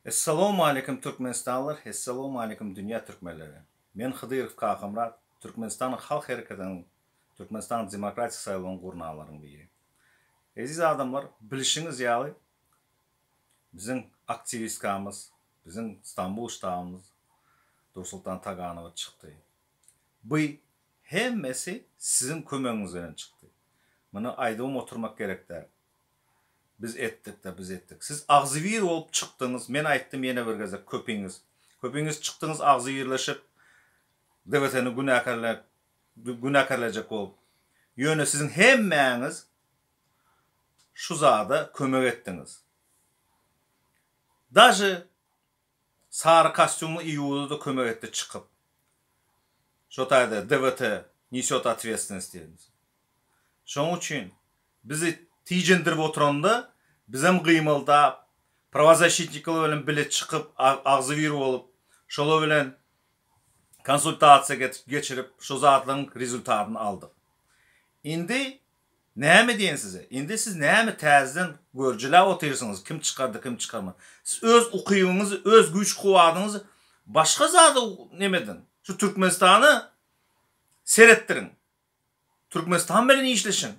Essalawmaleýkim Türkmenistanlylar Essalawmaleýkim dünýä türkmenleri. Men Hydyrow Kakamyrat, Türkmenistanyň Halk Hereketiniň Türkmenistanyň Demokratik saýlawynyň gurnalaryň biri. Eziz adamlar, bilşiňiz ýaly biziň aktiwistkamyz, biziň Stambul ştabymyz Dursultan Taganowa çykdy. Bu hemmesi siziň kömegiňiz bilen çykdy. Muny aýdybam oturmak gerek däl. Biz etdik-de, biz etdik. Siz agzybir bolup çykdyňyz, men aýtdym ýene bir gezek köpiňiz. Köpiňiz çykdyňyz agzybirleşip, DWT-ni günäkärläp, günäkärlejek bolup. Ýöne siziň hemmäňiz şu zada kömek etdiňiz. Daže Sary kostýumly Iuda-da kömek etdi çykyp. Şo taýda DWT nesýot otwetstwennost diýen. Şoň üçin bizi tijendirip oturanda bizem gymyldap, prawozaşitnikler bilen bile çykyp, agzybir bolup, şolar bilen konsultasiýa geçirip, şo zatlaryň rezultatyny aldyk. Indi Näme diýen size? Indi siz näme täzeden görjiläp otyrsyňyz, kim çykardy, kim çykarmady. Siz öz ukybyňyzy, öz güýç-kuwwadyňyzy başga zada neme ediň. Şu Türkmenistany seretdiriň. Türkmenistan bilen işleşiň.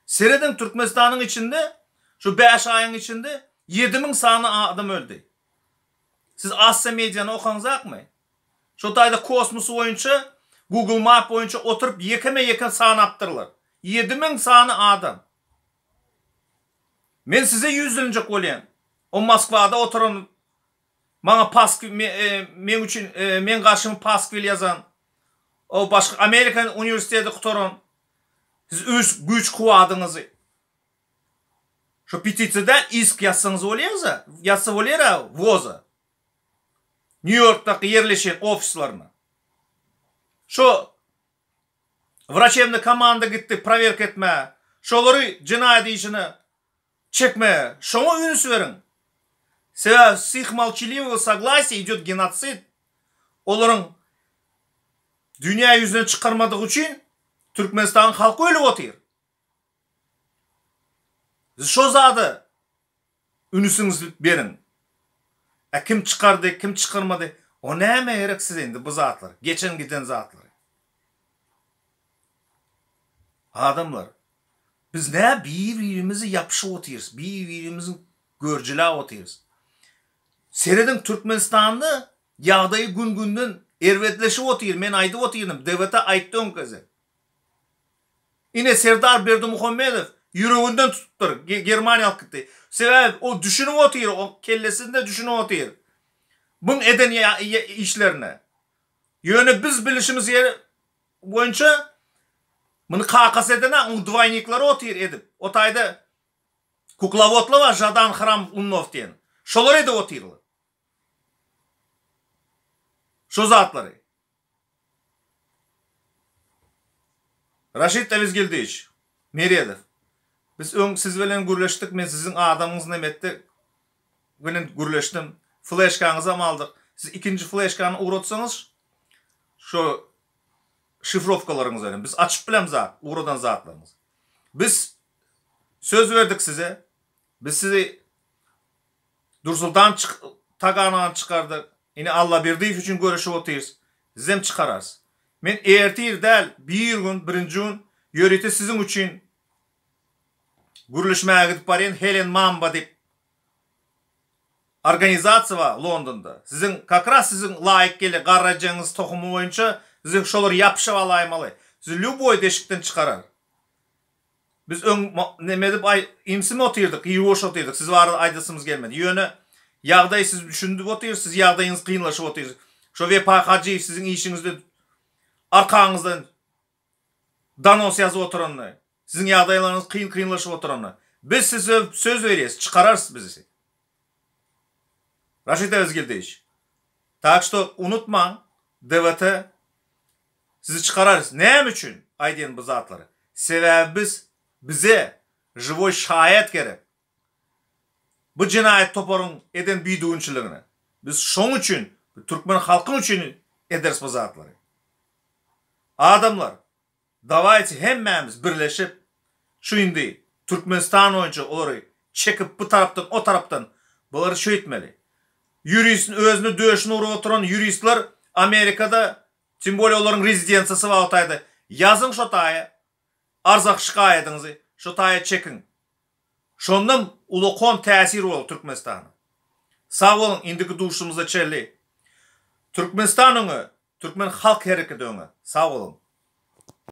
Serediň Türkmenistanyň içinde şu bäş aýyň içinde 7000 sany adam öldi. Siz Assa mediany okaňzakmy? Şo taýda kosmos boýunça Google map boýunça oturyp ýekeme-ýeke sanapdyrlar. 7000 sany adam. Men size ýüzlenjek bolýan. O Moskwada oturan maňa pask meň üçin meň garşyma paskvil ýazan o başga Amerikan uniwersiteti gutaran siz öz güýç kuwadyňyzy şo petisiýa däl isk ýazsaňyz bolýarza ýazsa bolýara woza. Nýu-Ýorkdaky ýerleşen ofislerine. Şo wraçebnyý komanda gitdi prowerka etmäge. Şolary jenaýat işine çekmäge. Şoňa üns beriň. Sebäbi s их molçaливого soglasiya idýot genosid. Olaryň dünýä ýüzüne çykarmadygy üçin Türkmenistanyň halky ölüp otyr. Şo zada Ünüsiňizi beriň. Ä kim çykardy, kim çykarmady, o nämä gerek size indi bu zatlar, geçen giden zatlary. Adamlar, biz nä bir-birimizi ýapyşyp otyrys, bir-birimizi görjiläp otyrys. Serediň Türkmenistanda ýagdaýy gün-günden erbetleşip otyr, men aýdyp otyrdym, DWT aýtdy öňki gezek. Ine Serdar Berdimuhamedow ýüreginden tutupdyr, Germaniýa alyp gitdi. Sebäbi o düşünip otyr, o kellesinde düşünip otyr. Buň eden işlerine. Ýöne biz bilişimiz boýunça muny kakasy eden-ä, oň dwaýniklary otyr edip. O taýda kuklowodlar bar, Žadan Hramow, Unnow diýen. Şolar edip otyrlar. Şo zatlary. Raşid Awezgeldiýewiç Meredow, biz öň siz bilen gürleşdik, men siziň adamyňyz Nemetde bilen gürleşdim. Fleşkaňyzam aldyk. Siz ikinji fleşkany ugratsaňyz, şo şifrowkalaryňyz bilen biz açyp bilemzak ugradan zatlaryňyzy. Biz söz berdik size. Biz sizi Dursultan Taganowany çykardyk. Ine Allaberdiýew üçin göreşip otyrys. Sizem çykararys. Men ertir däl, bir gün, birinji gün ýörite siziň üçin gürleşmäge gidip barýan Helen Mamba diýip organizasiýa bar Londonda. Siziň kak raz siziň laýyk gelýär garrajaňyz tohumy boýunça sizi şolar ýapyşyp alaýmaly. Sizi lýuboý deşikden çykarar. Biz öň neme edip aý imsim otyrdyk, ýuwaş otyrdyk, siz barada aýdasymyz gelmedi. Ýöne ýagdaý siz düşündip otyr, siz ýagdaýyňyz kynlaşyp otyr. Şo Wepa Hajyýew siziň işiňizde arkaňyzdan donos ýazyp oturany, siziň ýagdaýlaryňyz kyn kynlaşyp oturany. Biz size söz berýäs, çykararys bizi. Raşid Öwezgeldiýewiç. Tak şto unutmaň, DWT Sizi çykararys. Näme üçin aýdýan bu zatlary? Sebäbi biz bize žiwoý şaýat gerek. Bu jenaýat toparyň eden bidüwünçiligine. Biz şoň üçin, türkmen halkyň üçin ederis bu zatlary. Adamlar, dawaýçy hemmämiz birleşip, şu indi Türkmenistan boýunça olary çekip bu tarapdan o tarapdan bulary şeýtmeli. Ýurist özüni döşüne urup oturan ýuristler Amerikada, tim bolýa olaryň rezidensiýasy bar o taýda. Ýazyň şo taýa arza şikaýadyňyzy şo taýa çekiň. Şondan ulakon täsir bolar Türkmenistana. Sag boluň indiki duşumyza çenli. Türkmenistan öňe, Türkmen halk hereketi öňe. Sag boluň.